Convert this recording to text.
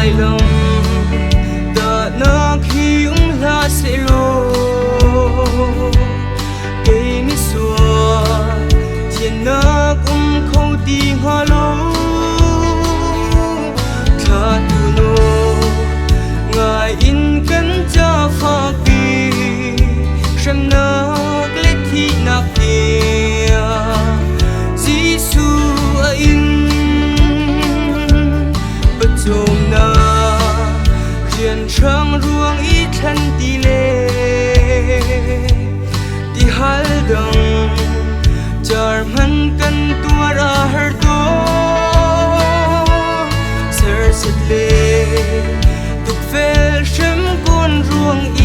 Vailam tahnak hi um hlah sehlaw kei misual thiannak um kho ti hnga lo. Thla tu nawl ngai in kan ca fakpi hremnak le thihnak tiang Jesuh a in. Pawcawmnak rianhrang ruang i thlen ti le tihal dang car hman kan tuar a har tawn. Serhsat le tukvel hrem kun ruang i.